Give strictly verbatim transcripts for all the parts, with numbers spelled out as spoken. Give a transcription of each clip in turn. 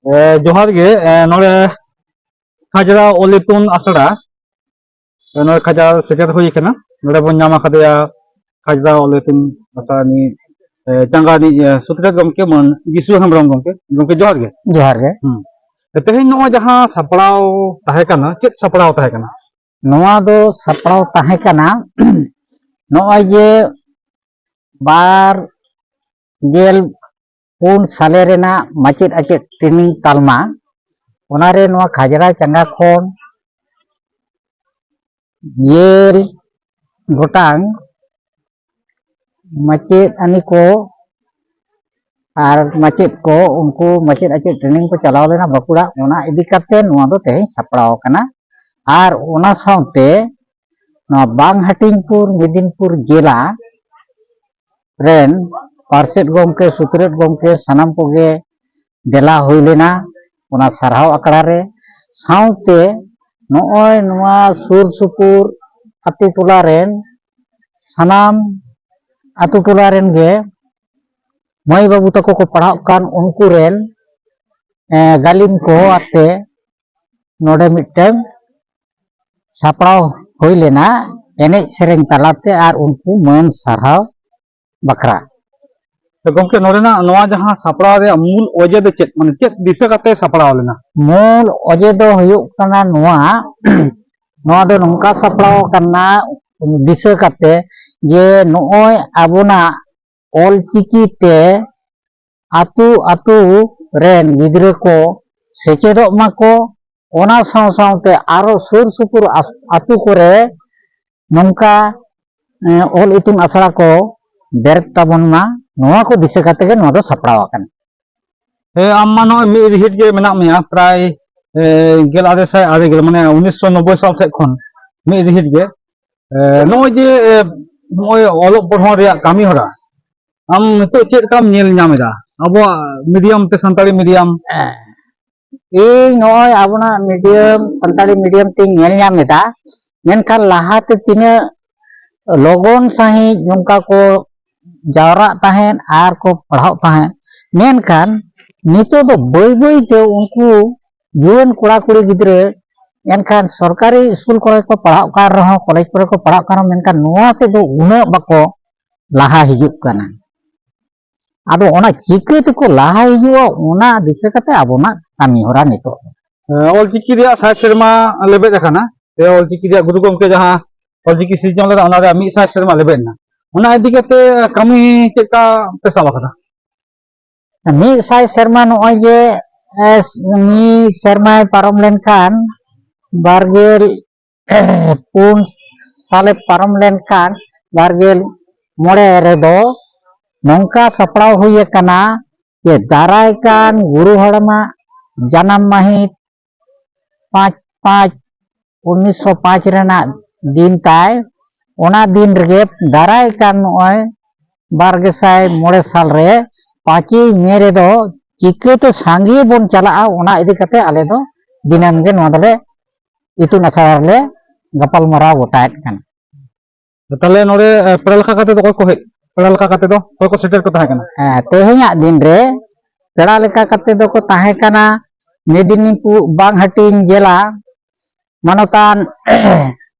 ᱮ, ᱡᱚᱦᱟᱨ ᱜᱮ᱾ ᱮ, ᱱᱚᱰᱮ ᱠᱷᱟᱡᱽᱲᱟ ᱚᱞ ᱤᱛᱩᱱ ᱟᱥᱲᱟ, ᱮ, ᱱᱚᱰᱮ ᱠᱷᱟᱡᱽᱲᱟ ᱥᱮᱴᱮᱨ ᱦᱩᱭ ᱟᱠᱟᱱᱟ᱾ ᱱᱚᱰᱮ ᱵᱚᱱ ᱧᱟᱢ ᱟᱠᱟᱫᱮᱭᱟ ᱠᱷᱟᱡᱽᱲᱟ ᱚᱞ ᱤᱛᱩᱱ ᱟᱥᱲᱟ ᱨᱤᱱᱤᱡ, ᱮ, ᱪᱟᱸᱜᱟ ᱨᱤᱱᱤᱡ, ᱮ, ᱥᱩᱛᱨᱮᱛ ᱜᱚᱢᱠᱮ ᱢᱟᱱ ᱵᱤᱥᱩ ᱦᱮᱢᱵᱨᱚᱢ ᱜᱚᱢᱠᱮ᱾ ᱜᱚᱢᱠᱮ, ᱡᱚᱦᱟᱨ ᱜᱮ᱾ ᱡᱚᱦᱟᱨ ᱜᱮ᱾ ᱦᱩᱸ᱾ ᱛᱮᱦᱮᱧ ᱱᱚᱜᱼᱚᱭ ᱡᱟᱦᱟᱸ ᱥᱟᱯᱲᱟᱣ ᱛᱟᱦᱮᱸ ᱠᱟᱱᱟ, ᱪᱮᱫ ᱥᱟᱯᱲᱟᱣ ᱛᱟᱦᱮᱸ ᱠᱟᱱᱟ? ᱱᱚᱣᱟ ᱫᱚ ᱥᱟᱯᱲᱟᱣ ᱛᱟᱦᱮᱸ ᱠᱟᱱᱟ, ᱱᱚᱜᱼᱚᱭ ᱡᱮ ᱵᱟᱨ ᱜᱮᱞ ᱯᱩᱱ ᱥᱟᱞᱮ ᱨᱮᱱᱟᱜ ᱢᱟᱪᱮᱫ ᱟᱪᱮᱫ ᱴᱨᱮᱱᱤᱝ ᱛᱟᱞᱢᱟ, ᱚᱱᱟᱨᱮ ᱱᱚᱣᱟ ᱠᱷᱟᱡᱽᱲᱟ ᱪᱟᱸᱜᱟ ᱠᱷᱚᱱ ᱜᱮᱞ ᱜᱚᱴᱟᱝ ᱢᱟᱪᱮᱫ ᱟᱹᱱᱤ ᱠᱚ ᱟᱨ ᱢᱟᱪᱮᱫ ᱠᱚ, ᱩᱱᱠᱩ ᱢᱟᱪᱮᱫ ᱟᱪᱮᱫ ᱴᱨᱮᱱᱤᱝ ᱠᱚ ᱪᱟᱞᱟᱣ ᱞᱮᱱᱟ ᱵᱟᱸᱠᱩᱲᱟ, ᱚᱱᱟ ᱤᱫᱤ ᱠᱟᱛᱮ ᱱᱚᱣᱟ ᱫᱚ ᱛᱮᱦᱮᱧ ᱥᱟᱯᱲᱟᱣ ᱟᱠᱟᱱᱟ᱾ ᱟᱨ ᱚᱱᱟ ᱥᱟᱶᱛᱮ ᱱᱚᱣᱟ ᱵᱟᱝ ᱦᱟᱹᱴᱤᱧᱯᱩᱨ ᱢᱮᱫᱤᱱᱯᱩᱨ ᱡᱮᱞᱟ ᱨᱮᱱ ᱯᱟᱨᱥᱮᱛ ᱜᱚᱢᱠᱮ, ᱥᱩᱛᱨᱮᱛ ᱜᱚᱢᱠᱮ, ᱥᱟᱱᱟᱢ ᱠᱚᱜᱮ ᱫᱮᱞᱟ ᱦᱩᱭ ᱞᱮᱱᱟ ᱚᱱᱟ ᱥᱟᱨᱦᱟᱣ ᱟᱠᱷᱲᱟ ᱨᱮ᱾ ᱥᱟᱶᱛᱮ ᱱᱚᱜᱼᱚᱭ ᱱᱚᱣᱟ ᱥᱩᱨ ᱥᱩᱯᱩᱨ ᱟᱛᱳ ᱴᱚᱞᱟ ᱨᱮᱱ ᱥᱟᱱᱟᱢ ᱟᱛᱳ ᱴᱚᱞᱟ ᱨᱮᱱ ᱜᱮ ᱢᱟᱹᱭ ᱵᱟᱹᱵᱩ ᱛᱟᱠᱚ ᱠᱚ ᱯᱟᱲᱦᱟᱜ ᱠᱟᱱ, ᱩᱱᱠᱩ ᱨᱮᱱ, ᱮ, ᱜᱟᱹᱞᱤᱢ ᱠᱚ ᱟᱛᱮ ᱱᱚᱰᱮ ᱢᱤᱫᱴᱟᱝ ᱥᱟᱯᱲᱟᱣ ᱦᱩᱭ ᱞᱮᱱᱟ ᱮᱱᱮᱡ ᱥᱮᱨᱮᱧ ᱛᱟᱞᱟᱛᱮ ᱟᱨ ᱩᱱᱠᱩ ᱢᱟᱹᱱ ᱥᱟᱨᱦᱟᱣ ᱵᱟᱠᱷᱨᱟ᱾ ᱛᱚ ᱜᱚᱢᱠᱮ, ᱱᱚᱰᱮᱱᱟᱜ ᱱᱚᱣᱟ ᱡᱟᱦᱟᱸ ᱥᱟᱯᱲᱟᱣ ᱨᱮᱭᱟᱜ ᱢᱩᱞ ᱚᱡᱮ ᱫᱚ ᱪᱮᱫ? ᱢᱟᱱᱮ, ᱪᱮᱫ ᱫᱤᱥᱟᱹ ᱠᱟᱛᱮ ᱥᱟᱯᱲᱟᱣ ᱞᱮᱱᱟ? ᱢᱩᱞ ᱚᱡᱮ ᱫᱚ ᱦᱩᱭᱩᱜ ᱠᱟᱱᱟ ᱱᱚᱣᱟ, ᱱᱚᱣᱟ ᱫᱚ ᱱᱚᱝᱠᱟ ᱥᱟᱯᱲᱟᱣ ᱟᱠᱟᱱᱟ ᱫᱤᱥᱟᱹ ᱠᱟᱛᱮ ᱡᱮ ᱱᱚᱜᱼᱚᱭ ᱟᱵᱚᱱᱟᱜ ᱚᱞᱪᱤᱠᱤ ᱛᱮ ᱟᱹᱛᱩ ᱟᱹᱛᱩ ᱨᱮᱱ ᱜᱤᱫᱽᱨᱟᱹ ᱠᱚ ᱥᱮᱪᱮᱫᱚᱜ ᱢᱟᱠᱚ, ᱚᱱᱟ ᱥᱟᱶ ᱥᱟᱶᱛᱮ ᱟᱨᱚ ᱥᱩᱨ ᱥᱩᱯᱩᱨ ᱟᱥ-, ᱟᱹᱛᱩ ᱠᱚᱨᱮ ᱱᱚᱝᱠᱟ, ᱮ, ᱚᱞ ᱤᱛᱩᱱ ᱟᱥᱲᱟ ᱠᱚ ᱵᱮᱨᱮᱫ ᱛᱟᱵᱚᱱ ᱢᱟ, ᱱᱚᱣᱟ ᱠᱚ ᱫᱤᱥᱟᱹ ᱠᱟᱛᱮ ᱜᱮ ᱱᱚᱣᱟ ᱫᱚ ᱥᱟᱯᱲᱟᱣ ᱟᱠᱟᱱᱟ᱾ ᱦᱮᱸ, ᱟᱢ ᱢᱟ ᱱᱚᱜᱼᱚᱭ ᱢᱤᱫ ᱨᱤᱦᱤᱴ ᱜᱮ ᱢᱮᱱᱟᱜ ᱢᱮᱭᱟ, ᱯᱨᱟᱭ, ᱮ, ᱜᱮᱞ ᱟᱨᱮ ᱥᱟᱭ ᱟᱨᱮ ᱜᱮᱞ, ᱢᱟᱱᱮ, ᱩᱱᱤᱥᱥᱚ ᱱᱚᱵᱵᱳᱭ ᱥᱟᱞ ᱥᱮᱫ ᱠᱷᱚᱱ ᱢᱤᱫ ᱨᱤᱦᱤᱴ ᱜᱮ᱾ ᱮ, ᱱᱚᱜᱼᱚᱭ ᱡᱮ, ᱮ, ᱱᱚᱜᱼᱚᱭ ᱚᱞᱚᱜ ᱯᱟᱲᱦᱟᱣ ᱨᱮᱭᱟᱜ ᱠᱟᱹᱢᱤ ᱦᱚᱨᱟ, ᱟᱢ ᱱᱤᱛᱚᱜ ᱪᱮᱫ ᱞᱮᱠᱟᱢ ᱧᱮᱞ ᱧᱟᱢ ᱮᱫᱟ ᱟᱵᱚᱣᱟᱜ ᱢᱤᱰᱤᱭᱟᱢ ᱛᱮ, ᱥᱟᱱᱛᱟᱲᱤ ᱢᱤᱰᱤᱭᱟᱢ? ᱤᱧ ᱱᱚᱜᱼᱚᱭ ᱟᱵᱚᱱᱟᱜ ᱢᱤᱰᱤᱭᱟᱢ, ᱥᱟᱱᱛᱟᱲᱤ ᱢᱤᱰᱤᱭᱟᱢ ᱛᱮᱧ ᱧᱮᱞ ᱧᱟᱢ ᱮᱫᱟ, ᱢᱮᱱᱠᱷᱟᱱ ᱞᱟᱦᱟᱛᱮ ᱛᱤᱱᱟᱹᱜ ᱞᱚᱜᱚᱱ ᱥᱟᱺᱦᱤᱡ ᱱᱚᱝᱠᱟ ᱠᱚ ᱡᱟᱣᱨᱟᱜ ᱛᱟᱦᱮᱸᱫ ᱟᱨ ᱠᱚ ᱯᱟᱲᱦᱟᱜ ᱛᱟᱦᱮᱸᱫ, ᱢᱮᱱᱠᱷᱟᱱ ᱱᱤᱛᱚᱜ ᱫᱚ ᱵᱟᱹᱭ ᱵᱟᱹᱭ ᱛᱮ ᱩᱱᱠᱩ ᱡᱩᱣᱟᱹᱱ ᱠᱚᱲᱟ ᱠᱩᱲᱤ ᱜᱤᱫᱽᱨᱟᱹ ᱮᱱᱠᱷᱟᱱ ᱥᱚᱨᱠᱟᱨᱤ ᱥᱠᱩᱞ ᱠᱚᱨᱮ ᱠᱚ ᱯᱟᱲᱦᱟᱜ ᱠᱟᱱ ᱨᱮᱦᱚᱸ, ᱠᱚᱞᱮᱡᱽ ᱠᱚᱨᱮ ᱠᱚ ᱯᱟᱲᱦᱟᱜ ᱠᱟᱱ ᱨᱮᱦᱚᱸ, ᱢᱮᱱᱠᱷᱟᱱ ᱱᱚᱣᱟ ᱥᱮᱫ ᱫᱚ ᱩᱱᱟᱹᱜ ᱵᱟᱠᱚ ᱞᱟᱦᱟ ᱦᱤᱡᱩᱜ ᱠᱟᱱᱟ᱾ ᱟᱫᱚ ᱚᱱᱟ ᱪᱤᱠᱟᱹ ᱛᱮᱠᱚ ᱞᱟᱦᱟ ᱦᱤᱡᱩᱜᱼᱟ, ᱚᱱᱟ ᱫᱤᱥᱟᱹ ᱠᱟᱛᱮ ᱟᱵᱚᱱᱟᱜ ᱠᱟᱹᱢᱤ ᱦᱚᱨᱟ ᱱᱤᱛᱚᱜ᱾ ᱦᱮᱸ, ᱚᱞᱪᱤᱠᱤ ᱨᱮᱭᱟᱜ ᱥᱟᱭ ᱥᱮᱨᱢᱟ ᱞᱮᱵᱮᱫ ᱟᱠᱟᱱᱟ᱾ ᱥᱮ ᱚᱞᱪᱤᱠᱤ ᱨᱮᱭᱟᱜ ᱜᱩᱨᱩ ᱜᱚᱢᱠᱮ ᱡᱟᱦᱟᱸ ᱚᱞᱪᱤᱠᱤ ᱥᱤᱨᱡᱚᱱ ᱞᱮᱫᱟ, ᱚᱱᱟ ᱨᱮᱭᱟᱜ ᱢᱤᱫ ᱥᱟᱭ ᱥᱮᱨᱢᱟ ᱞᱮᱵᱮᱫ ᱮᱱᱟ᱾ ᱚᱱᱟ ᱤᱫᱤ ᱠᱟᱛᱮ ᱠᱟᱹᱢᱤ ᱪᱮᱫ ᱞᱮᱠᱟ ᱯᱮ ᱥᱟᱵ ᱟᱠᱟᱫᱟ? ᱢᱤᱫ ᱥᱟᱭ ᱥᱮᱨᱢᱟ ᱱᱚᱜᱼᱚᱭ ᱡᱮ, ᱮ, ᱢᱤᱫ ᱥᱮᱨᱢᱟᱭ ᱯᱟᱨᱚᱢ ᱞᱮᱱᱠᱷᱟᱱ, ᱵᱟᱨᱜᱮᱞ ᱯᱩᱱ ᱥᱟᱞᱮ ᱯᱟᱨᱚᱢ ᱞᱮᱱᱠᱷᱟᱱ, ᱵᱟᱨᱜᱮᱞ ᱢᱚᱬᱮ ᱨᱮᱫᱚ ᱱᱚᱝᱠᱟ ᱥᱟᱯᱲᱟᱣ ᱦᱩᱭ ᱟᱠᱟᱱᱟ ᱡᱮ ᱫᱟᱨᱟᱭ ᱠᱟᱱ ᱜᱩᱨᱩ ᱦᱟᱲᱟᱢᱟᱜ ᱡᱟᱱᱟᱢ ᱢᱟᱹᱦᱤᱛ ᱯᱟᱸᱪ ᱯᱟᱸᱪ ᱩᱱᱤᱥᱥᱚ ᱯᱟᱸᱪ ᱨᱮᱱᱟᱜ ᱫᱤᱱ ᱛᱟᱭ᱾ ᱚᱱᱟ ᱫᱤᱱ ᱨᱮᱜᱮ ᱫᱟᱨᱟᱭ ᱠᱟᱱ ᱱᱚᱜᱼᱚᱭ ᱵᱟᱨ ᱜᱮᱥᱟᱭ ᱢᱚᱬᱮ ᱥᱟᱞ ᱨᱮ ᱯᱟᱸᱪᱮᱭ ᱢᱮ ᱨᱮᱫᱚ ᱪᱤᱠᱟᱹᱛᱮ ᱥᱟᱸᱜᱮ ᱵᱚᱱ ᱪᱟᱞᱟᱜᱼᱟ, ᱚᱱᱟ ᱤᱫᱤ ᱠᱟᱛᱮ ᱟᱞᱮ ᱫᱚ ᱫᱤᱱᱟᱹᱢ ᱜᱮ ᱱᱚᱣᱟ ᱫᱚᱞᱮ ᱤᱛᱩᱱ ᱟᱥᱲᱟ ᱨᱮᱞᱮ ᱜᱟᱯᱟᱞᱢᱟᱨᱟᱣ ᱜᱚᱴᱟᱭᱮᱫ ᱠᱟᱱᱟ᱾ ᱛᱟᱦᱞᱮ ᱱᱚᱰᱮ, ᱮ, ᱯᱮᱲᱟ ᱞᱮᱠᱟ ᱠᱟᱛᱮ ᱫᱚ ᱚᱠᱚᱭ ᱠᱚ ᱦᱮᱡ, ᱯᱮᱲᱟ ᱞᱮᱠᱟ ᱠᱟᱛᱮ ᱫᱚ ᱚᱠᱚᱭ ᱠᱚ ᱥᱮᱴᱮᱨ ᱠᱚ ᱛᱟᱦᱮᱸ ᱠᱟᱱᱟ? ᱦᱮᱸ, ᱛᱮᱦᱮᱧᱟᱜ ᱫᱤᱱ ᱨᱮ ᱯᱮᱲᱟ ᱞᱮᱠᱟ ᱠᱟᱛᱮ ᱫᱚᱠᱚ ᱛᱟᱦᱮᱸ ᱠᱟᱱᱟ ᱢᱮᱫᱽᱱᱤᱯᱩᱨ ᱵᱟᱝᱦᱟᱹᱴᱤᱧ ᱡᱮᱞᱟ ᱢᱟᱱᱚᱛᱟᱱ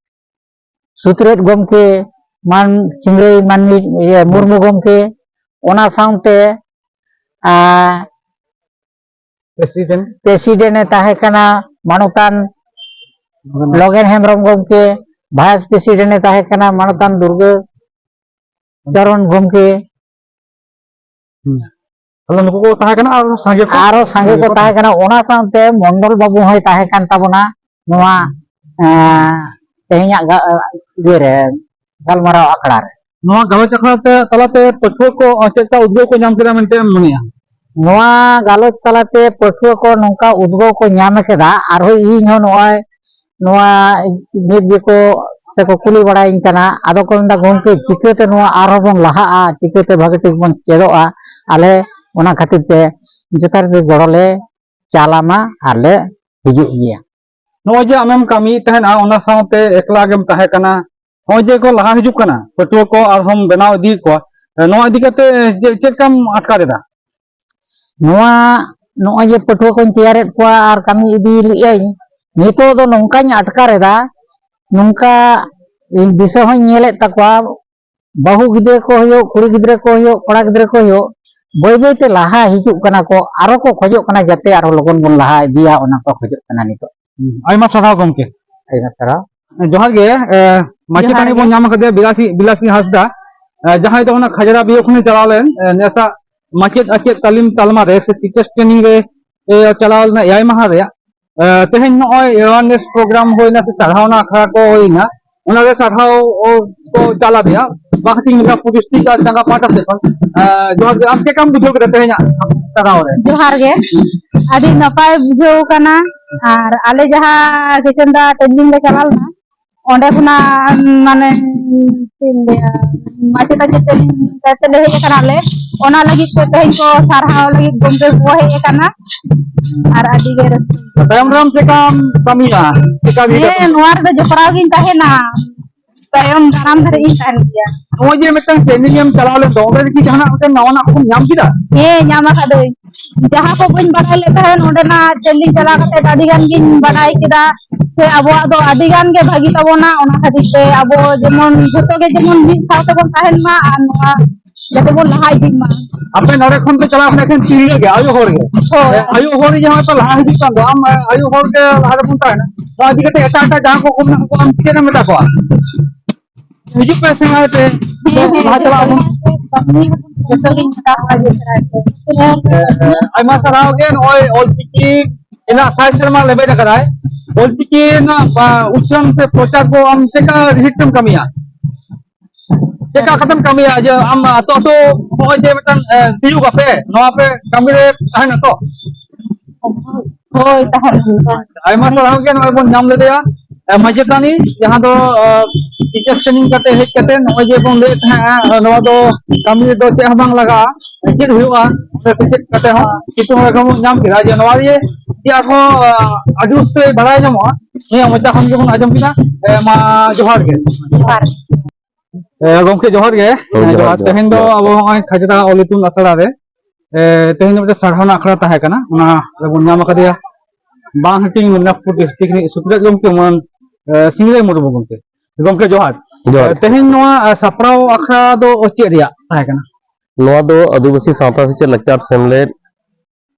ᱥᱩᱛᱨᱮᱛ ᱜᱚᱢᱠᱮ, ᱢᱟᱱ ᱥᱤᱝᱨᱟᱹᱭ ᱢᱟᱹᱱᱢᱤ, ᱤᱭᱟᱹ, ᱢᱩᱨᱢᱩ ᱜᱚᱢᱠᱮ, ᱚᱱᱟ ᱥᱟᱶᱛᱮ, ᱟ, ᱯᱨᱮᱥᱤᱰᱮᱱᱴ᱾ ᱯᱨᱮᱥᱤᱰᱮᱱᱴ ᱮ ᱛᱟᱦᱮᱸ ᱠᱟᱱᱟ ᱢᱟᱱᱚᱛᱟᱱ ᱞᱚᱜᱮᱱ᱾ ᱞᱚᱜᱮᱱ ᱦᱮᱢᱵᱨᱚᱢ ᱜᱚᱢᱠᱮ, ᱵᱷᱟᱭᱤᱥ ᱯᱨᱮᱥᱤᱰᱮᱱᱴ ᱮ ᱛᱟᱦᱮᱸ ᱠᱟᱱᱟ ᱢᱟᱱᱚᱛᱟᱱ ᱫᱩᱨᱜᱟᱹ ᱪᱚᱨᱚᱱ ᱜᱚᱢᱠᱮ᱾ ᱦᱩᱸ᱾ ᱛᱟᱦᱞᱮ ᱱᱩᱠᱩ ᱠᱚ ᱛᱟᱦᱮᱸ ᱠᱟᱱᱟ, ᱟᱨᱚ ᱥᱟᱸᱜᱮ ᱠᱚ, ᱟᱨᱚ ᱥᱟᱸᱜᱮ ᱠᱚ ᱛᱟᱦᱮᱸ ᱠᱟᱱᱟ᱾ ᱚᱱᱟ ᱥᱟᱶᱛᱮ ᱢᱚᱱᱰᱚᱞ ᱵᱟᱹᱵᱩ ᱦᱚᱸᱭ ᱛᱟᱦᱮᱸ ᱠᱟᱱ ᱛᱟᱵᱚᱱᱟ ᱱᱚᱣᱟ, ᱮᱸ, ᱛᱮᱦᱮᱧᱟᱜ ᱜᱟ-, ᱤᱭᱟᱹ ᱨᱮ, ᱜᱟᱞᱢᱟᱨᱟᱣ ᱟᱠᱷᱲᱟ ᱨᱮ᱾ ᱱᱚᱣᱟ ᱜᱟᱞᱚᱪ ᱟᱠᱷᱲᱟ ᱛᱮ, ᱛᱟᱞᱟᱛᱮ ᱯᱟᱹᱴᱷᱩᱣᱟᱹ ᱠᱚ ᱪᱮᱫ ᱞᱮᱠᱟ ᱩᱫᱽᱜᱟᱹᱣ ᱠᱚ ᱧᱟᱢ ᱠᱮᱫᱟ ᱢᱮᱱᱛᱮ ᱮᱢ ᱢᱚᱱᱮᱭᱟ? ᱱᱚᱣᱟ ᱜᱟᱞᱚᱪ ᱛᱟᱞᱟᱛᱮ ᱯᱟᱹᱴᱷᱩᱣᱟᱹ ᱠᱚ ᱱᱚᱝᱠᱟ ᱩᱫᱽᱜᱟᱹᱣ ᱠᱚ ᱧᱟᱢ ᱠᱮᱫᱟ, ᱟᱨᱦᱚᱸ ᱤᱧ ᱦᱚᱸ ᱱᱚᱜᱼᱚᱭ ᱱᱚᱣᱟ ᱱᱤᱛ ᱜᱮᱠᱚ ᱥᱮᱠᱚ ᱠᱩᱞᱤ ᱵᱟᱲᱟᱭᱤᱧ ᱠᱟᱱᱟ᱾ ᱟᱫᱚ ᱠᱚ ᱢᱮᱱᱫᱟ, "ᱜᱚᱢᱠᱮ, ᱪᱤᱠᱟᱹᱛᱮ ᱱᱚᱣᱟ ᱟᱨᱦᱚᱸ ᱵᱚᱱ ᱞᱟᱦᱟᱜᱼᱟ, ᱪᱤᱠᱟᱹᱛᱮ ᱵᱷᱟᱜᱮ ᱴᱷᱤᱠ ᱵᱚᱱ ᱪᱮᱫᱚᱜᱼᱟ?" ᱟᱞᱮ ᱚᱱᱟ ᱠᱷᱟᱹᱛᱤᱨ ᱛᱮ ᱡᱚᱛᱷᱟᱛ ᱜᱮ ᱜᱚᱲᱚ ᱞᱮ ᱪᱟᱞᱟᱢᱟ ᱟᱨ ᱞᱮ ᱦᱤᱡᱩᱜ ᱜᱮᱭᱟ᱾ ᱱᱚᱜᱼᱚᱭ ᱡᱮ ᱟᱢᱮᱢ ᱠᱟᱹᱢᱤᱭᱮᱫ ᱛᱟᱦᱮᱱᱟ, ᱚᱱᱟ ᱥᱟᱶᱛᱮ ᱮᱠᱞᱟ ᱜᱮᱢ ᱛᱟᱦᱮᱸ ᱠᱟᱱᱟ, ᱱᱚᱜᱼᱚᱭ ᱡᱮ ᱠᱚ ᱞᱟᱦᱟ ᱦᱤᱡᱩᱜ ᱠᱟᱱᱟ, ᱯᱟᱹᱴᱷᱩᱣᱟᱹ ᱠᱚ ᱟᱨᱦᱚᱸᱢ ᱵᱮᱱᱟᱣ ᱤᱫᱤᱭᱮᱫ ᱠᱚᱣᱟ, ᱱᱚᱣᱟ ᱤᱫᱤ ᱠᱟᱛᱮ ᱪᱮᱫ, ᱪᱮᱫ ᱞᱮᱠᱟᱢ ᱟᱴᱠᱟᱨ ᱮᱫᱟ? ᱱᱚᱣᱟ, ᱱᱚᱜᱼᱚᱭ ᱡᱮ ᱯᱟᱹᱴᱷᱩᱣᱟᱹ ᱠᱚᱧ ᱛᱮᱭᱟᱨᱮᱫ ᱠᱚᱣᱟ ᱟᱨ ᱠᱟᱹᱢᱤ ᱤᱫᱤ ᱞᱮᱫ ᱟᱹᱧ, ᱱᱤᱛᱚᱜ ᱫᱚ ᱱᱚᱝᱠᱟᱧ ᱟᱴᱠᱟᱨ ᱮᱫᱟ, ᱱᱚᱝᱠᱟ ᱤᱧ ᱫᱤᱥᱟᱹ ᱦᱚᱸᱧ ᱧᱮᱞᱮᱫ ᱛᱟᱠᱚᱣᱟ, ᱵᱟᱹᱦᱩ ᱜᱤᱫᱽᱨᱟᱹ ᱠᱚ ᱦᱩᱭᱩᱜ, ᱠᱩᱲᱤ ᱜᱤᱫᱽᱨᱟᱹ ᱠᱚ ᱦᱩᱭᱩᱜ, ᱠᱚᱲᱟ ᱜᱤᱫᱽᱨᱟᱹ ᱠᱚ ᱦᱩᱭᱩᱜ, ᱵᱟᱹᱭ ᱵᱟᱹᱭ ᱛᱮ ᱞᱟᱦᱟ ᱦᱤᱡᱩᱜ ᱠᱟᱱᱟ ᱠᱚ, ᱟᱨᱚ ᱠᱚ ᱠᱷᱚᱡᱚᱜ ᱠᱟᱱᱟ ᱡᱟᱛᱮ ᱟᱨᱦᱚᱸ ᱞᱚᱜᱚᱱ ᱵᱚᱱ ᱞᱟᱦᱟ ᱤᱫᱤᱭᱟ, ᱚᱱᱟ ᱠᱚ ᱠᱷᱚᱡᱚᱜ ᱠᱟᱱᱟ ᱱᱤᱛᱚᱜ᱾ ᱦᱩᱸ, ᱟᱭᱢᱟ ᱥᱟᱨᱦᱟᱣ ᱜᱚᱢᱠᱮ᱾ ᱟᱭᱢᱟ ᱥᱟᱨᱦᱟᱣ᱾ ᱡᱚᱦᱟᱨ ᱜᱮ, ᱮ, ᱢᱟᱪᱮᱛᱟᱹᱱᱤ ᱡᱚᱦᱟᱨ ᱜᱮ᱾ ᱵᱚᱱ ᱧᱟᱢ ᱟᱠᱟᱫᱮᱭᱟ ᱵᱤᱞᱟᱥᱤ, ᱵᱤᱞᱟᱥᱤ ᱦᱟᱸᱥᱫᱟ, ᱮ, ᱡᱟᱦᱟᱸᱭ ᱫᱚ ᱚᱱᱟ ᱠᱷᱟᱡᱽᱨᱟ ᱵᱤᱭᱟᱹ ᱠᱷᱚᱱᱮ ᱪᱟᱞᱟᱣ ᱞᱮᱱ, ᱮ, ᱱᱮᱥᱟᱜ ᱢᱟᱪᱮᱫ ᱟᱪᱮᱫ ᱛᱟᱹᱞᱤᱢ ᱛᱟᱞᱢᱟ ᱨᱮ ᱥᱮ teachers training ᱨᱮ, ᱮ, ᱪᱟᱞᱟᱣ ᱞᱮᱱᱟ ᱮᱭᱟᱭ ᱢᱟᱦᱟ ᱨᱮᱭᱟᱜ᱾ ᱮ, ᱛᱮᱦᱮᱧ ᱱᱚᱜᱼᱚᱭ awareness program ᱦᱩᱭᱱᱟ ᱥᱮ ᱥᱟᱨᱦᱟᱣᱱᱟ ᱟᱠᱷᱲᱟ ᱠᱚ ᱦᱩᱭᱱᱟ, ᱚᱱᱟᱨᱮ ᱥᱟᱨᱦᱟᱣ, ᱚ, ᱠᱚ ᱪᱟᱞ ᱟᱫᱮᱭᱟ ᱵᱟᱸᱠᱷᱟᱴᱤ ᱢᱮᱫᱽᱱᱟᱯᱩᱨ district ᱟᱨ ᱪᱟᱸᱜᱟ ᱯᱟᱦᱴᱟ ᱥᱮᱫ ᱠᱷᱚᱱ᱾ ᱮ, ᱡᱚᱦᱟᱨ ᱜᱮ, ᱟᱢ ᱪᱮᱫ ᱞᱮᱠᱟᱢ ᱵᱩᱡᱷᱟᱹᱣ ᱠᱮᱫᱟ ᱛᱮᱦᱮᱧᱟᱜ ᱥᱟᱨᱦᱟᱣ ᱨᱮ? ᱡᱚᱦᱟᱨ ᱜᱮ, ᱟᱹᱰᱤ ᱱᱟᱯᱟᱭ ᱵᱩᱡᱷᱟᱹᱣ ᱠᱟᱱᱟ᱾ ᱟᱨ ᱟᱞᱮ ᱡᱟᱦᱟᱸ ᱥᱮᱪᱮᱱᱫᱟ training ᱞᱮ ᱪᱟᱞᱟᱣ ᱞᱮᱱᱟ, ᱚᱸᱰᱮ ᱠᱷᱚᱱᱟᱜ ᱢᱟᱱᱮ ᱪᱮᱫ ᱤᱧ ᱞᱟᱹᱭᱟ, ᱢᱟᱪᱮᱛ ᱟᱪᱮᱛᱟᱹᱱᱤ ᱠᱟᱛᱮ ᱞᱮ ᱦᱮᱡ ᱟᱠᱟᱱᱟ ᱞᱮ, ᱚᱱᱟ ᱞᱟᱹᱜᱤᱫ ᱛᱮ ᱛᱮᱦᱮᱧ ᱠᱚ ᱥᱟᱨᱦᱟᱣ ᱞᱟᱹᱜᱤᱫ ᱜᱚᱢᱠᱮ ᱠᱚ ᱦᱮᱡ ᱟᱠᱟᱱᱟ᱾ ᱟᱨ ᱟᱹᱰᱤ ᱜᱮ ᱨᱟᱹᱥᱠᱟᱹ᱾ ᱛᱟᱭᱚᱢ ᱫᱟᱨᱟᱢ ᱪᱮᱫ ᱞᱮᱠᱟᱢ ᱠᱟᱹᱢᱤᱭᱟ? ᱪᱮᱫ ᱞᱮᱠᱟ ᱵᱤᱱ ᱦᱮᱸ, ᱱᱚᱣᱟ ᱨᱮᱫᱚ ᱡᱚᱯᱲᱟᱣ ᱜᱤᱧ ᱛᱟᱦᱮᱱᱟ, ᱛᱟᱭᱚᱢ ᱫᱟᱨᱟᱢ ᱫᱷᱟᱹᱨᱤᱡ ᱤᱧ ᱛᱟᱦᱮᱱ ᱜᱮᱭᱟ᱾ ᱱᱚᱜᱼᱚᱭ ᱡᱮ ᱢᱤᱫᱴᱟᱝ training ᱮᱢ ᱪᱟᱞᱟᱣ ᱞᱮᱱ ᱫᱚ, ᱚᱸᱰᱮ ᱠᱤ ᱡᱟᱦᱟᱱᱟᱜ ᱢᱤᱫᱴᱟᱝ ᱱᱟᱣᱟᱱᱟᱜ ᱠᱚᱢ ᱧᱟᱢ ᱠᱮᱫᱟ? ᱦᱮᱸ, ᱧᱟᱢ ᱟᱠᱟᱫᱟᱹᱧ᱾ ᱡᱟᱦᱟᱸ ᱠᱚ ᱵᱟᱹᱧ ᱵᱟᱲᱟᱭ ᱞᱮᱫ ᱛᱟᱦᱮᱸᱫ, ᱚᱸᱰᱮᱱᱟᱜ training ᱪᱟᱞᱟᱣ ᱠᱟᱛᱮ ᱟᱹᱰᱤ ᱜᱟᱱ ᱜᱤᱧ ᱵᱟᱲᱟᱭ ᱠᱮᱫᱟ᱾ ᱥᱮ ᱟᱵᱚᱣᱟᱜ ᱫᱚ ᱟᱹᱰᱤ ᱜᱟᱱ ᱜᱮ ᱵᱷᱟᱹᱜᱤ ᱛᱟᱵᱚᱱᱟ, ᱚᱱᱟ ᱠᱷᱟᱹᱛᱤᱨ ᱛᱮ ᱟᱵᱚ ᱡᱮᱢᱚᱱ ᱡᱷᱚᱛᱚ ᱜᱮ ᱡᱮᱢᱚᱱ ᱢᱤᱫ ᱥᱟᱶ ᱛᱮᱵᱚᱱ ᱛᱟᱦᱮᱱ ᱢᱟ ᱟᱨ ᱱᱚᱣᱟ ᱡᱟᱛᱮ ᱵᱚᱱ ᱞᱟᱦᱟ ᱤᱫᱤ ᱢᱟ᱾ ᱟᱯᱮ ᱱᱚᱰᱮ ᱠᱷᱚᱱ ᱯᱮ ᱪᱟᱞᱟᱣ ᱠᱟᱱᱟ ᱮᱠᱷᱮᱱ ᱛᱤᱨᱞᱟᱹ ᱜᱮ, ᱟᱭᱳ ᱦᱚᱲ ᱜᱮ? ᱦᱳᱭ᱾ ᱟᱭᱳ ᱦᱚᱲ ᱜᱮ ᱡᱟᱦᱟᱸᱭ ᱯᱮ ᱞᱟᱦᱟ ᱦᱤᱡᱩᱜ ᱠᱟᱱ ᱫᱚ, ᱟᱢ ᱟᱭᱳ ᱦᱚᱲ ᱜᱮ ᱞᱟᱦᱟ ᱨᱮᱵᱚᱱ ᱛᱟᱦᱮᱱᱟ᱾ ᱱᱚᱣᱟ ᱤᱫᱤ ᱠᱟᱛᱮ ᱮᱴᱟᱜ ᱮᱴᱟᱜ ᱡᱟᱦᱟᱸ ᱠᱚ ᱠᱚ ᱢᱮᱱᱟᱜ ᱠᱚᱣᱟ, ᱟᱢ ᱪᱮᱫ ᱮᱢ ᱢᱮᱛᱟ ᱠᱚᱣᱟ? ᱦᱤᱡᱩᱜ ᱯᱮ, ᱥᱮᱬᱟᱭ ᱯᱮ᱾ ᱦᱮᱸ, ᱦᱮᱸ, ᱞᱟᱦᱟ ᱪᱟᱞᱟᱜ ᱟᱵᱚᱱ᱾ ᱡᱚᱛᱚ ᱜᱤᱧ ᱢᱮᱛᱟ ᱠᱚᱣᱟ ᱡᱮ ᱥᱮᱬᱟᱭ ᱯᱮ᱾ ᱟᱭᱢᱟ ᱥᱟᱨᱦᱟᱣ ᱜᱮ, ᱱᱚᱜᱼᱚᱭ ᱚᱞᱪᱤᱠᱤ ᱨᱮᱱᱟᱜ ᱥᱟᱭ ᱥᱮᱨᱢᱟ ᱞᱮᱵᱮᱫ ᱟᱠᱟᱫᱟᱭ᱾ ᱚᱞᱪᱤᱠᱤ ᱨᱮᱱᱟᱜ, ᱟ, ᱩᱪᱷᱟᱹᱱ ᱥᱮ ᱯᱨᱚᱪᱟᱨ ᱠᱚ ᱟᱢ ᱪᱮᱠᱟ ᱨᱤᱦᱤᱴ ᱛᱮᱢ ᱠᱟᱹᱢᱤᱭᱟ? ᱪᱮᱠᱟ ᱠᱟᱛᱮᱢ ᱠᱟᱹᱢᱤᱭᱟ ᱡᱮ ᱟᱢ ᱟᱛᱳ ᱟᱛᱳ ᱱᱚᱜᱼᱚᱭ ᱡᱮ ᱢᱤᱫᱴᱟᱝ, ᱮ, ᱛᱤᱭᱩᱜ ᱟᱯᱮ, ᱱᱚᱣᱟ ᱯᱮ ᱠᱟᱹᱢᱤ ᱨᱮ ᱛᱟᱦᱮᱱᱟ ᱛᱚ? ᱦᱳᱭ, ᱛᱟᱦᱮᱱ ᱜᱮᱭᱟ᱾ ᱟᱭᱢᱟ ᱥᱟᱨᱦᱟᱣ ᱜᱮ, ᱱᱚᱜᱼᱚᱭ ᱵᱚᱱ ᱧᱟᱢ ᱞᱮᱫᱮᱭᱟ, ᱮ, ᱢᱟᱪᱮᱛᱟᱹᱱᱤ, ᱡᱟᱦᱟᱸ ᱫᱚ, ᱮ, teachers training ᱠᱟᱛᱮ ᱦᱮᱡ ᱠᱟᱛᱮ ᱱᱚᱜᱼᱚᱭ ᱡᱮ ᱵᱚᱱ ᱞᱟᱹᱭᱮᱫ ᱛᱟᱦᱮᱸᱜᱼᱟ, ᱱᱚᱣᱟ ᱫᱚ ᱠᱟᱹᱢᱤ ᱨᱮᱫᱚ ᱪᱮᱫ ᱦᱚᱸ ᱵᱟᱝ ᱞᱟᱜᱟᱜᱼᱟ, ᱪᱮᱫ ᱦᱩᱭᱩᱜᱼᱟ, ᱚᱸᱰᱮ ᱥᱮᱪᱮᱫ ᱠᱟᱛᱮ ᱦᱚᱸ ᱠᱤᱱᱛᱩ ᱱᱚᱰᱮ ᱠᱷᱚᱱ ᱵᱚᱱ ᱧᱟᱢ ᱠᱮᱫᱟ ᱡᱮ ᱱᱚᱣᱟ ᱨᱮ ᱡᱮ ᱟᱨᱦᱚᱸ, ᱮ, ᱟᱹᱰᱤ ᱩᱥᱛᱟᱹᱨ ᱵᱟᱲᱟᱭ ᱧᱟᱢᱚᱜᱼᱟ, ᱱᱤᱭᱟᱹ ᱢᱚᱪᱟ ᱠᱷᱚᱱ ᱜᱮᱵᱚᱱ ᱟᱸᱡᱚᱢ ᱠᱮᱫᱟ᱾ ᱮ, ᱢᱟ ᱡᱚᱦᱟᱨ ᱜᱮ᱾ ᱡᱚᱦᱟᱨ᱾ ᱮ, ᱜᱚᱢᱠᱮ ᱡᱚᱦᱟᱨ ᱜᱮ᱾ ᱦᱳᱭ, ᱮ, ᱡᱚᱦᱟᱨ, ᱡᱚᱦᱟᱨ᱾ ᱡᱚᱦᱟᱨ᱾ ᱛᱮᱦᱮᱧ ᱫᱚ ᱡᱚᱦᱟᱨ᱾ ᱟᱵᱚ ᱱᱚᱜᱼᱚᱭ ᱠᱷᱟᱡᱽᱨᱟ ᱚᱞ ᱤᱛᱩᱱ ᱟᱥᱲᱟ ᱨᱮ ᱮ, ᱛᱮᱦᱮᱧ ᱫᱚ ᱢᱤᱫᱴᱮᱱ ᱥᱟᱨᱦᱟᱣ ᱨᱮᱱᱟᱜ ᱟᱠᱷᱲᱟ ᱛᱟᱦᱮᱸ ᱠᱟᱱᱟ, ᱚᱱᱟ ᱨᱮᱵᱚᱱ ᱧᱟᱢ ᱟᱠᱟᱫᱮᱭᱟ ᱵᱟᱝ ᱦᱟᱹᱴᱤᱧ ᱢᱮᱫᱽᱱᱟᱯᱩᱨ ᱰᱤᱥᱴᱨᱤᱠᱴ ᱨᱤᱱᱤᱡ ᱥᱩᱛᱨᱮᱛ ᱜᱚᱢᱠᱮ ᱢᱟᱱ, ᱮ, ᱥᱤᱝᱨᱟᱹᱭ ᱢᱩᱨᱢᱩ ᱜᱚᱢᱠᱮ᱾ ᱜᱚᱢᱠᱮ ᱡᱚᱦᱟᱨ᱾ ᱡᱚᱦᱟᱨ᱾ ᱮ, ᱛᱮᱦᱮᱧ ᱱᱚᱣᱟ, ᱮ, ᱥᱟᱯᱲᱟᱣ ᱟᱠᱷᱲᱟ ᱫᱚ ᱪᱮᱫ ᱨᱮᱭᱟᱜ ᱛᱟᱦᱮᱸ ᱠᱟᱱᱟ? ᱱᱚᱣᱟ ᱫᱚ ᱟᱹᱫᱤᱵᱟᱹᱥᱤ ᱥᱟᱶᱛᱟ ᱥᱮᱪᱮᱫ ᱞᱟᱠᱪᱟᱨ ᱥᱮᱢᱞᱮᱫ,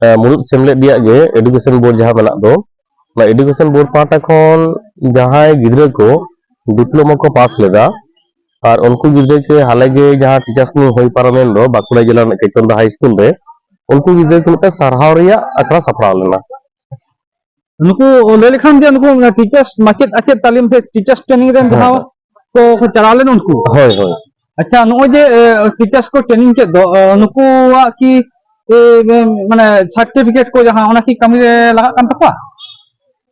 ᱮ, ᱢᱩᱲᱩᱫ ᱥᱮᱢᱞᱮᱫ ᱨᱮᱭᱟᱜ ᱜᱮ ᱮᱰᱩᱠᱮᱥᱚᱱ ᱵᱳᱨᱰ ᱡᱟᱦᱟᱸ ᱢᱮᱱᱟᱜ ᱫᱚ, ᱚᱱᱟ ᱮᱰᱩᱠᱮᱥᱚᱱ ᱵᱳᱨᱰ ᱯᱟᱦᱴᱟ ᱠᱷᱚᱱ ᱡᱟᱦᱟᱸᱭ ᱜᱤᱫᱽᱨᱟᱹ ᱠᱚ ᱰᱤᱯᱞᱳᱢᱟ ᱠᱚ ᱯᱟᱥ ᱞᱮᱫᱟ, ᱟᱨ ᱩᱱᱠᱩ ᱜᱤᱫᱽᱨᱟᱹ ᱠᱚ ᱦᱟᱞᱮ ᱜᱮ ᱡᱟᱦᱟᱸ ᱴᱤᱪᱟᱨᱥ ᱢᱤᱴ ᱦᱩᱭ ᱯᱟᱨᱚᱢᱮᱱ ᱫᱚ ᱵᱟᱸᱠᱩᱲᱟ ᱡᱮᱞᱟ ᱨᱮᱱᱟᱜ ᱠᱮᱪᱚᱱᱫᱟ ᱦᱟᱭ ᱥᱠᱩᱞ ᱨᱮ, ᱩᱱᱠᱩ ᱜᱤᱫᱽᱨᱟᱹ ᱠᱚ ᱢᱤᱫᱴᱟᱝ ᱥᱟᱨᱦᱟᱣ ᱨᱮᱭᱟᱜ ᱟᱠᱷᱲᱟ ᱥᱟᱯᱲᱟᱣ ᱞᱮᱱᱟ᱾ ᱱᱩᱠᱩ ᱞᱟᱹᱭ ᱞᱮᱠᱷᱟᱱ ᱡᱮ ᱱᱩᱠᱩ ᱴᱤᱪᱟᱨᱥ, ᱢᱟᱪᱮᱫ ᱟᱪᱮᱫ ᱛᱟᱹᱞᱤᱢ ᱥᱮ ᱴᱤᱪᱟᱨᱥ ᱴᱨᱮᱱᱤᱝ ᱨᱮᱱ ᱦᱮᱸ, ᱡᱟᱦᱟᱸ ᱦᱮᱸ᱾ ᱠᱚ, ᱠᱚ ᱪᱟᱞᱟᱣ ᱞᱮᱱ ᱩᱱᱠᱩ? ᱦᱳᱭ, ᱦᱳᱭ᱾ ᱟᱪᱪᱷᱟ, ᱱᱚᱜᱼᱚᱭ ᱡᱮ, ᱮ, ᱴᱤᱪᱟᱨᱥ ᱠᱚ ᱴᱨᱮᱱᱤᱝ ᱠᱮᱫ ᱫᱚ, ᱮ, ᱱᱩᱠᱩᱣᱟᱜ ᱠᱤ, ᱮ, ᱮ, ᱢᱟᱱᱮ ᱥᱟᱨᱴᱤᱯᱷᱤᱠᱮᱴ ᱠᱚ ᱡᱟᱦᱟᱸ, ᱚᱱᱟ ᱠᱤ ᱠᱟᱹᱢᱤ ᱨᱮ ᱞᱟᱜᱟᱜ ᱠᱟᱱ ᱛᱟᱠᱚᱣᱟ?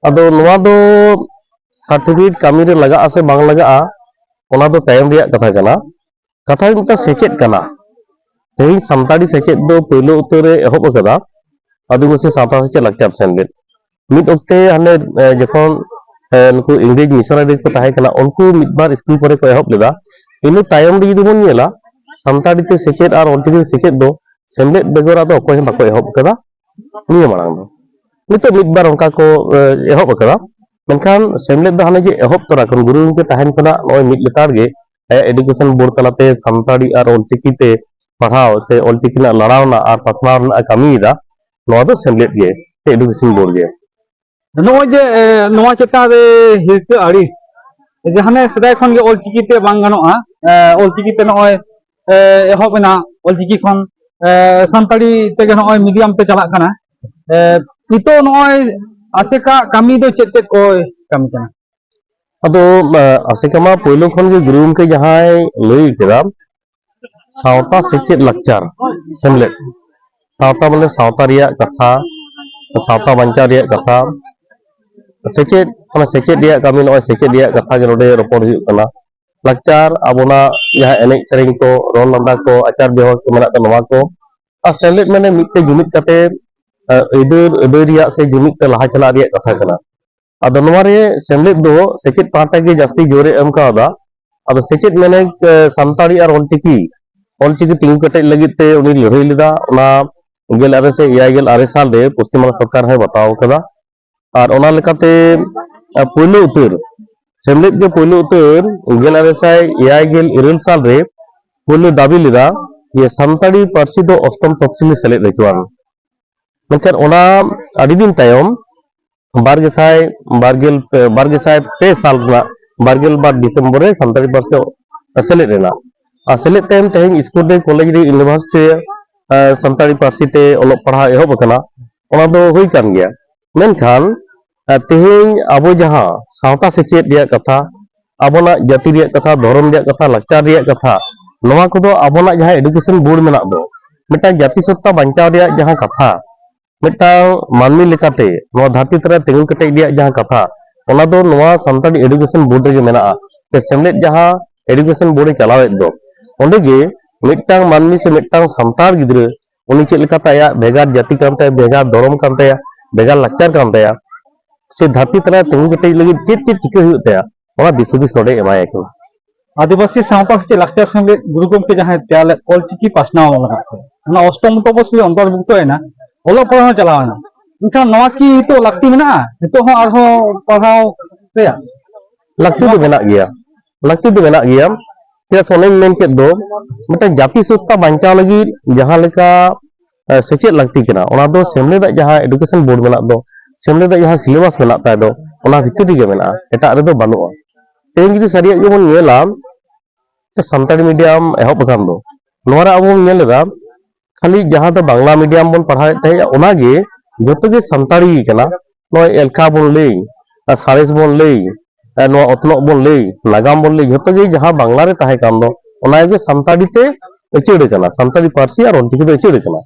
ᱟᱫᱚ ᱱᱚᱣᱟ ᱫᱚ ᱥᱟᱨᱴᱤᱯᱷᱤᱠᱮᱴ ᱠᱟᱹᱢᱤ ᱨᱮ ᱞᱟᱜᱟᱜᱼᱟ ᱥᱮ ᱵᱟᱝ ᱞᱟᱜᱟᱜᱼᱟ, ᱚᱱᱟ ᱫᱚ ᱛᱟᱭᱚᱢ ᱨᱮᱭᱟᱜ ᱠᱟᱛᱷᱟ ᱠᱟᱱᱟ᱾ ᱠᱟᱛᱷᱟ ᱦᱩᱭᱩᱜ ᱢᱤᱫᱴᱟᱝ ᱥᱮᱪᱮᱫ ᱠᱟᱱᱟ᱾ ᱛᱮᱦᱮᱧ ᱥᱟᱱᱛᱟᱲᱤ ᱥᱮᱪᱮᱫ ᱫᱚ ᱯᱳᱭᱞᱳ ᱩᱛᱟᱹᱨ ᱮ ᱮᱦᱚᱵ ᱟᱠᱟᱫᱟ ᱟᱹᱫᱤᱵᱟᱹᱥᱤ ᱥᱟᱶᱛᱟ ᱥᱮᱪᱮᱫ ᱞᱟᱠᱪᱟᱨ ᱥᱮᱢᱞᱮᱫ᱾ ᱢᱤᱫ ᱚᱠᱛᱮ ᱦᱟᱱᱮ, ᱮ, ᱡᱚᱠᱷᱚᱱ, ᱮ, ᱱᱩᱠᱩ ᱤᱝᱨᱮᱡᱽ ᱢᱤᱥᱚᱱᱟᱨᱤ ᱠᱚ ᱛᱟᱦᱮᱸ ᱠᱟᱱᱟ, ᱩᱱᱠᱩ ᱢᱤᱫ ᱵᱟᱨ ᱥᱠᱩᱞ ᱠᱚᱨᱮ ᱠᱚ ᱮᱦᱚᱵ ᱞᱮᱫᱟ᱾ ᱤᱱᱟᱹ ᱛᱟᱭᱚᱢ ᱨᱮ ᱡᱩᱫᱤ ᱵᱚᱱ ᱧᱮᱞᱟ, ᱥᱟᱱᱛᱟᱲᱤ ᱛᱮ ᱥᱮᱪᱮᱫ ᱟᱨ ᱚᱞᱪᱤᱠᱤ ᱥᱮᱪᱮᱫ ᱫᱚ ᱥᱮᱢᱞᱮᱫ ᱵᱮᱜᱚᱨ ᱟᱫᱚ ᱚᱠᱚᱭ ᱦᱚᱸ ᱵᱟᱠᱚ ᱮᱦᱚᱵ ᱟᱠᱟᱫᱟ ᱱᱤᱭᱟᱹ ᱢᱟᱲᱟᱝ ᱫᱚ᱾ ᱱᱤᱛᱚᱜ ᱢᱤᱫ ᱵᱟᱨ ᱚᱱᱠᱟ ᱠᱚ, ᱮ, ᱮᱦᱚᱵ ᱟᱠᱟᱫᱟ, ᱢᱮᱱᱠᱷᱟᱱ ᱥᱮᱢᱞᱮᱫ ᱫᱚ ᱦᱟᱱᱮ ᱡᱮ ᱮᱦᱚᱵ ᱛᱚᱨᱟ ᱠᱷᱚᱱ ᱜᱩᱨᱩ ᱜᱚᱢᱠᱮ ᱛᱟᱦᱮᱱ ᱠᱷᱚᱱᱟᱜ ᱱᱚᱜᱼᱚᱭ ᱢᱤᱫ ᱞᱮᱛᱟᱲ ᱜᱮ ᱟᱭᱟᱜ ᱮᱰᱩᱠᱮᱥᱚᱱ ᱵᱳᱨᱰ ᱛᱟᱞᱟᱛᱮ ᱥᱟᱱᱛᱟᱲᱤ ᱟᱨ ᱚᱞᱪᱤᱠᱤ ᱛᱮ ᱯᱟᱲᱦᱟᱣ ᱥᱮ ᱚᱞᱪᱤᱠᱤ ᱨᱮᱱᱟᱜ ᱞᱟᱲᱟᱣᱱᱟ ᱟᱨ ᱯᱟᱥᱱᱟᱣ ᱨᱮᱱᱟᱜ ᱮ ᱠᱟᱹᱢᱤᱭᱮᱫᱟ, ᱱᱚᱣᱟ ᱫᱚ ᱥᱮᱢᱞᱮᱫ ᱜᱮ ᱥᱮ ᱮᱰᱩᱠᱮᱥᱚᱱ ᱵᱳᱨᱰ ᱜᱮ᱾ ᱱᱚᱜᱼᱚᱭ ᱡᱮ, ᱮ, ᱱᱚᱣᱟ ᱪᱮᱛᱟᱱ ᱨᱮ ᱦᱤᱨᱠᱟᱹ ᱟᱹᱲᱤᱥ, ᱡᱟᱦᱟᱸ ᱥᱮᱫᱟᱭ ᱠᱷᱚᱱ ᱜᱮ ᱚᱞᱪᱤᱠᱤ ᱛᱮ ᱵᱟᱝ ᱜᱟᱱᱚᱜᱼᱟ, ᱮ, ᱚᱞᱪᱤᱠᱤ ᱛᱮ ᱱᱚᱜᱼᱚᱭ, ᱮ, ᱮᱦᱚᱵ ᱮᱱᱟ, ᱚᱞᱪᱤᱠᱤ ᱠᱷᱚᱱ, ᱮ, ᱥᱟᱱᱛᱟᱲᱤ ᱛᱮᱜᱮ ᱱᱚᱜᱼᱚᱭ ᱢᱤᱰᱤᱭᱟᱢ ᱛᱮ ᱪᱟᱞᱟᱜ ᱠᱟᱱᱟ᱾ ᱮ, ᱱᱤᱛᱚᱜ ᱱᱚᱜᱼᱚᱭ ᱟᱥᱮᱠᱟᱜ ᱠᱟᱹᱢᱤ ᱫᱚ ᱪᱮᱫ ᱪᱮᱫ ᱠᱚᱭ ᱠᱟᱹᱢᱤ ᱠᱟᱱᱟ? ᱟᱫᱚ, ᱮ, ᱟᱥᱮᱠᱟ ᱢᱟ ᱯᱳᱭᱞᱳ ᱠᱷᱚᱱ ᱜᱮ ᱜᱩᱨᱩ ᱜᱚᱢᱠᱮ ᱡᱟᱦᱟᱸᱭ ᱞᱟᱹᱭ ᱠᱮᱫᱟ, ᱥᱟᱶᱛᱟ ᱥᱮᱪᱮᱫ ᱞᱟᱠᱪᱟᱨ ᱥᱮᱢᱞᱮᱫ, ᱥᱟᱶᱛᱟ ᱢᱟᱱᱮ ᱥᱟᱶᱛᱟ ᱨᱮᱭᱟᱜ ᱠᱟᱛᱷᱟ, ᱥᱟᱶᱛᱟ ᱵᱟᱧᱪᱟᱣ ᱨᱮᱭᱟᱜ ᱠᱟᱛᱷᱟ, ᱥᱮᱪᱮᱫ, ᱚᱱᱟ ᱥᱮᱪᱮᱫ ᱨᱮᱭᱟᱜ ᱠᱟᱹᱢᱤ, ᱱᱚᱜᱼᱚᱭ ᱥᱮᱪᱮᱫ ᱨᱮᱭᱟᱜ ᱠᱟᱛᱷᱟ ᱜᱮ ᱱᱚᱰᱮ ᱨᱚᱯᱚᱲ ᱦᱩᱭᱩᱜ ᱠᱟᱱᱟ᱾ ᱞᱟᱠᱪᱟᱨ, ᱟᱵᱚᱱᱟᱜ ᱡᱟᱦᱟᱸ ᱮᱱᱮᱡ ᱥᱮᱨᱮᱧ ᱠᱚ, ᱨᱚᱲ ᱞᱟᱸᱫᱟ ᱠᱚ, ᱟᱪᱟᱨ ᱵᱮᱣᱦᱟᱨ ᱠᱚ ᱢᱮᱱᱟᱜ ᱠᱚ, ᱱᱚᱣᱟ ᱠᱚ, ᱟᱨ ᱥᱮᱢᱞᱮᱫ ᱢᱟᱱᱮ ᱢᱤᱫ ᱛᱮ ᱡᱩᱢᱤᱫ ᱠᱟᱛᱮ, ᱮ, ᱟᱹᱭᱫᱟᱹᱨ ᱟᱹᱫᱟᱹᱭ ᱨᱮᱭᱟᱜ ᱥᱮ ᱡᱩᱢᱤᱫ ᱛᱮ ᱞᱟᱦᱟ ᱪᱟᱞᱟᱜ ᱨᱮᱭᱟᱜ ᱠᱟᱛᱷᱟ ᱠᱟᱱᱟ᱾ ᱟᱫᱚ ᱱᱚᱣᱟ ᱨᱮ ᱥᱮᱢᱞᱮᱫ ᱫᱚ ᱥᱮᱪᱮᱫ ᱯᱟᱦᱴᱟ ᱜᱮ ᱡᱟᱹᱥᱛᱤ ᱡᱳᱨᱮ ᱮᱢ ᱠᱟᱣᱫᱟ᱾ ᱟᱫᱚ ᱥᱮᱪᱮᱫ ᱢᱮᱱᱮᱠ, ᱮ, ᱥᱟᱱᱛᱟᱲᱤ ᱟᱨ ᱚᱞᱪᱤᱠᱤ, ᱚᱞᱪᱤᱠᱤ ᱛᱤᱸᱜᱩ ᱠᱮᱴᱮᱡ ᱞᱟᱹᱜᱤᱫ ᱛᱮ ᱩᱱᱤ ᱞᱟᱹᱲᱦᱟᱹᱭ ᱞᱮᱫᱟ᱾ ᱚᱱᱟ ᱜᱮᱞ ᱟᱨᱮ ᱥᱟᱭ ᱮᱭᱟᱭ ᱜᱮᱞ ᱟᱨᱮ ᱥᱟᱞ ᱨᱮ ᱯᱚᱥᱪᱤᱢ ᱵᱟᱝᱞᱟ ᱥᱚᱨᱠᱟᱨ ᱦᱚᱸᱭ ᱵᱟᱛᱟᱣ ᱠᱟᱫᱟ᱾ ᱟᱨ ᱚᱱᱟ ᱞᱮᱠᱟᱛᱮ, ᱟ, ᱯᱳᱭᱞᱳ ᱩᱛᱟᱹᱨ ᱥᱮᱢᱞᱮᱫ ᱜᱮ ᱯᱳᱭᱞᱳ ᱩᱛᱟᱹᱨ ᱜᱮᱞ ᱟᱨᱮ ᱥᱟᱭ ᱮᱭᱟᱭ ᱜᱮᱞ ᱤᱨᱟᱹᱞ ᱥᱟᱞ ᱨᱮ ᱯᱳᱭᱞᱳ ᱫᱟᱹᱵᱤ ᱞᱮᱫᱟ ᱡᱮ ᱥᱟᱱᱛᱟᱲᱤ ᱯᱟᱹᱨᱥᱤ ᱫᱚ ᱚᱥᱴᱚᱢ ᱛᱚᱯᱥᱤᱞ ᱨᱮ ᱥᱮᱞᱮᱫ ᱦᱚᱪᱚᱣᱟᱱ᱾ ᱢᱮᱱᱠᱷᱟᱱ ᱚᱱᱟ ᱟᱹᱰᱤ ᱫᱤᱱ ᱛᱟᱭᱚᱢ ᱵᱟᱨ ᱜᱮᱥᱟᱭ ᱵᱟᱨ ᱜᱮᱞ ᱯᱮ, ᱵᱟᱨ ᱜᱮᱥᱟᱭ ᱯᱮ ᱥᱟᱞ ᱨᱮᱱᱟᱜ ᱵᱟᱨ ᱜᱮᱞ ᱵᱟᱨ ᱰᱤᱥᱮᱢᱵᱚᱨ ᱨᱮ ᱥᱟᱱᱛᱟᱲᱤ ᱯᱟᱹᱨᱥᱤ ᱥᱮᱞᱮᱫ ᱮᱱᱟ᱾ ᱟᱨ ᱥᱮᱞᱮᱫ ᱛᱟᱭᱚᱢ ᱛᱮᱦᱮᱧ ᱥᱠᱩᱞ ᱨᱮ, ᱠᱚᱞᱮᱡᱽ ᱨᱮ, ᱤᱭᱩᱱᱤᱵᱷᱟᱨᱥᱤᱴᱤ ᱨᱮ, ᱮ, ᱥᱟᱱᱛᱟᱲᱤ ᱯᱟᱹᱨᱥᱤ ᱛᱮ ᱚᱞᱚᱜ ᱯᱟᱲᱦᱟᱣ ᱮᱦᱚᱵ ᱟᱠᱟᱱᱟ, ᱚᱱᱟ ᱫᱚ ᱦᱩᱭ ᱠᱟᱱ ᱜᱮᱭᱟ᱾ ᱢᱮᱱᱠᱷᱟᱱ, ᱮ, ᱛᱮᱦᱮᱧ ᱟᱵᱚ ᱡᱟᱦᱟᱸ ᱥᱟᱶᱛᱟ ᱥᱮᱪᱮᱫ ᱨᱮᱭᱟᱜ ᱠᱟᱛᱷᱟ, ᱟᱵᱚᱱᱟᱜ ᱡᱟᱹᱛᱤ ᱨᱮᱭᱟᱜ ᱠᱟᱛᱷᱟ, ᱫᱷᱚᱨᱚᱢ ᱨᱮᱭᱟᱜ ᱠᱟᱛᱷᱟ, ᱞᱟᱠᱪᱟᱨ ᱨᱮᱭᱟᱜ ᱠᱟᱛᱷᱟ, ᱱᱚᱣᱟ ᱠᱚᱫᱚ ᱟᱵᱚᱱᱟᱜ ᱡᱟᱦᱟᱸ ᱮᱰᱩᱠᱮᱥᱚᱱ ᱵᱳᱨᱰ ᱢᱮᱱᱟᱜ ᱫᱚ, ᱢᱤᱫᱴᱟᱝ ᱡᱟᱹᱛᱤ ᱥᱚᱛᱛᱟ ᱵᱟᱧᱪᱟᱣ ᱨᱮᱭᱟᱜ ᱡᱟᱦᱟᱸ ᱠᱟᱛᱷᱟ, ᱢᱤᱫᱴᱟᱝ ᱢᱟᱹᱱᱢᱤ ᱞᱮᱠᱟᱛᱮ ᱱᱚᱣᱟ ᱫᱷᱟᱹᱨᱛᱤ ᱛᱟᱞᱟ ᱨᱮ ᱛᱤᱸᱜᱩ ᱠᱮᱴᱮᱡ ᱨᱮᱭᱟᱜ ᱡᱟᱦᱟᱸ ᱠᱟᱛᱷᱟ, ᱚᱱᱟ ᱫᱚ ᱱᱚᱣᱟ ᱥᱟᱱᱛᱟᱲᱤ ᱮᱰᱩᱠᱮᱥᱚᱱ ᱵᱳᱨᱰ ᱨᱮᱜᱮ ᱢᱮᱱᱟᱜᱼᱟ᱾ ᱥᱮ ᱥᱮᱢᱞᱮᱫ ᱡᱟᱦᱟᱸ ᱮᱰᱩᱠᱮᱥᱚᱱ ᱵᱳᱨᱰ ᱮ ᱪᱟᱞᱟᱣᱮᱫ ᱫᱚ, ᱚᱸᱰᱮ ᱜᱮ ᱢᱤᱫᱴᱟᱝ ᱢᱟᱹᱱᱢᱤ ᱥᱮ ᱢᱤᱫᱴᱟᱝ ᱥᱟᱱᱛᱟᱲ ᱜᱤᱫᱽᱨᱟᱹ, ᱩᱱᱤ ᱪᱮᱫ ᱞᱮᱠᱟᱛᱮ ᱟᱭᱟᱜ ᱵᱷᱮᱜᱟᱨ ᱡᱟᱹᱛᱤ ᱠᱟᱱ ᱛᱟᱭᱟ, ᱵᱷᱮᱜᱟᱨ ᱫᱷᱚᱨᱚᱢ ᱠᱟᱱ ᱛᱟᱭᱟ, ᱵᱷᱮᱜᱟᱨ ᱞᱟᱠᱪᱟᱨ ᱠᱟᱱ ᱛᱟᱭᱟ, ᱥᱮ ᱫᱷᱟᱹᱨᱛᱤ ᱛᱟᱞᱟ ᱨᱮ ᱛᱤᱸᱜᱩ ᱠᱮᱴᱮᱡ ᱞᱟᱹᱜᱤᱫ ᱪᱮᱫ ᱪᱮᱫ ᱪᱤᱠᱟᱹ ᱦᱩᱭᱩᱜ ᱛᱟᱭᱟ, ᱚᱱᱟ ᱫᱤᱥ ᱦᱩᱫᱤᱥ ᱱᱚᱰᱮ ᱮᱢᱟᱭ ᱠᱟᱱᱟ᱾ ᱟᱹᱫᱤᱵᱟᱹᱥᱤ ᱥᱟᱶᱛᱟ ᱥᱮᱪᱮᱫ ᱞᱟᱠᱪᱟᱨ ᱥᱮᱢᱞᱮᱫ ᱜᱩᱨᱩ ᱜᱚᱢᱠᱮ ᱡᱟᱦᱟᱸᱭ ᱛᱮᱭᱟᱨ ᱞᱮᱫ ᱚᱞᱪᱤᱠᱤ ᱯᱟᱥᱱᱟᱣ ᱞᱟᱹᱜᱤᱫ ᱛᱮ, ᱚᱱᱟ ᱚᱥᱴᱚᱢ ᱛᱚᱯᱚᱥᱤᱞ ᱨᱮ ᱚᱱᱛᱚᱨᱵᱷᱩᱠᱛᱚ ᱮᱱᱟ, ᱚᱞᱚᱜ ᱯᱟᱲᱦᱟᱣ ᱦᱚᱸ ᱪᱟᱞᱟᱣ ᱮᱱᱟ᱾ ᱢᱮᱱᱠᱷᱟᱱ ᱱᱚᱣᱟ ᱠᱤ ᱱᱤᱛᱚᱜ ᱞᱟᱹᱠᱛᱤ ᱢᱮᱱᱟᱜᱼᱟ, ᱱᱤᱛᱚᱜ ᱦᱚᱸ ᱟᱨᱦᱚᱸ ᱯᱟᱲᱦᱟᱣ ᱨᱮᱭᱟᱜ? ᱞᱟᱹᱠᱛᱤ ᱫᱚ ᱢᱮᱱᱟᱜ ᱜᱮᱭᱟ, ᱞᱟᱹᱠᱛᱤ ᱫᱚ ᱢᱮᱱᱟᱜ ᱜᱮᱭᱟ᱾ ᱪᱮᱫᱟᱜ ᱥᱮ ᱚᱱᱮᱧ ᱢᱮᱱ ᱠᱮᱫ ᱫᱚ, ᱢᱤᱫᱴᱟᱝ ᱡᱟᱹᱛᱤ ᱥᱚᱛᱛᱟ ᱵᱟᱧᱪᱟᱣ ᱞᱟᱹᱜᱤᱫ ᱡᱟᱦᱟᱸ ᱞᱮᱠᱟ, ᱮ, ᱥᱮᱪᱮᱫ ᱞᱟᱹᱠᱛᱤ ᱠᱟᱱᱟ, ᱚᱱᱟ ᱫᱚ ᱥᱮᱢᱞᱮᱫᱟᱜ ᱡᱟᱦᱟᱸ ᱮᱰᱩᱠᱮᱥᱚᱱ ᱵᱳᱨᱰ ᱢᱮᱱᱟᱜ ᱫᱚ, ᱥᱮᱢᱞᱮᱫᱟᱜ ᱡᱟᱦᱟᱸ ᱥᱤᱞᱮᱵᱟᱥ ᱢᱮᱱᱟᱜ ᱛᱟᱭ ᱫᱚ, ᱚᱱᱟ ᱵᱷᱤᱛᱤᱨ ᱨᱮᱜᱮ ᱢᱮᱱᱟᱜᱼᱟ, ᱮᱴᱟᱜ ᱨᱮᱫᱚ ᱵᱟᱹᱱᱩᱜᱼᱟ᱾ ᱛᱮᱦᱮᱧ ᱡᱩᱫᱤ ᱥᱟᱹᱨᱤᱭᱟᱜ ᱜᱮᱵᱚᱱ ᱧᱮᱞᱟ, ᱥᱟᱱᱛᱟᱲᱤ ᱢᱤᱰᱤᱭᱟᱢ ᱮᱦᱚᱵ ᱟᱠᱟᱱ ᱫᱚ, ᱱᱚᱣᱟ ᱨᱮ ᱟᱵᱚ ᱵᱚᱱ ᱧᱮᱞ ᱮᱫᱟ, ᱠᱷᱟᱹᱞᱤ ᱡᱟᱦᱟᱸ ᱫᱚ ᱵᱟᱝᱞᱟ ᱢᱤᱰᱤᱭᱟᱢ ᱵᱚᱱ ᱯᱟᱲᱦᱟᱣᱮᱫ ᱛᱟᱦᱮᱸᱫ, ᱚᱱᱟᱜᱮ ᱡᱚᱛᱚ ᱜᱮ ᱥᱟᱱᱛᱟᱲᱤ ᱠᱟᱱᱟ᱾ ᱱᱚᱜᱼᱚᱭ ᱮᱞᱠᱷᱟ ᱵᱚᱱ ᱞᱟᱹᱭ, ᱟᱨ ᱥᱟᱬᱮᱥ ᱵᱚᱱ ᱞᱟᱹᱭ, ᱟᱨ ᱱᱚᱣᱟ ᱚᱛᱱᱚᱜ ᱵᱚᱱ ᱞᱟᱹᱭ, ᱱᱟᱜᱟᱢ ᱵᱚᱱ ᱞᱟᱹᱭ, ᱡᱷᱚᱛᱚ ᱜᱮ ᱡᱟᱦᱟᱸ ᱵᱟᱝᱞᱟ ᱨᱮ ᱛᱟᱦᱮᱸ ᱠᱟᱱ ᱫᱚ, ᱚᱱᱟ ᱜᱮ ᱥᱟᱱᱛᱟᱲᱤ ᱛᱮ ᱩᱪᱟᱹᱲ ᱟᱠᱟᱱᱟ, ᱥᱟᱱᱛᱟᱲᱤ ᱯᱟᱹᱨᱥᱤ ᱟᱨ ᱚᱞᱪᱤᱠᱤ ᱛᱮ ᱩᱪᱟᱹᱲ ᱟᱠᱟᱱᱟ᱾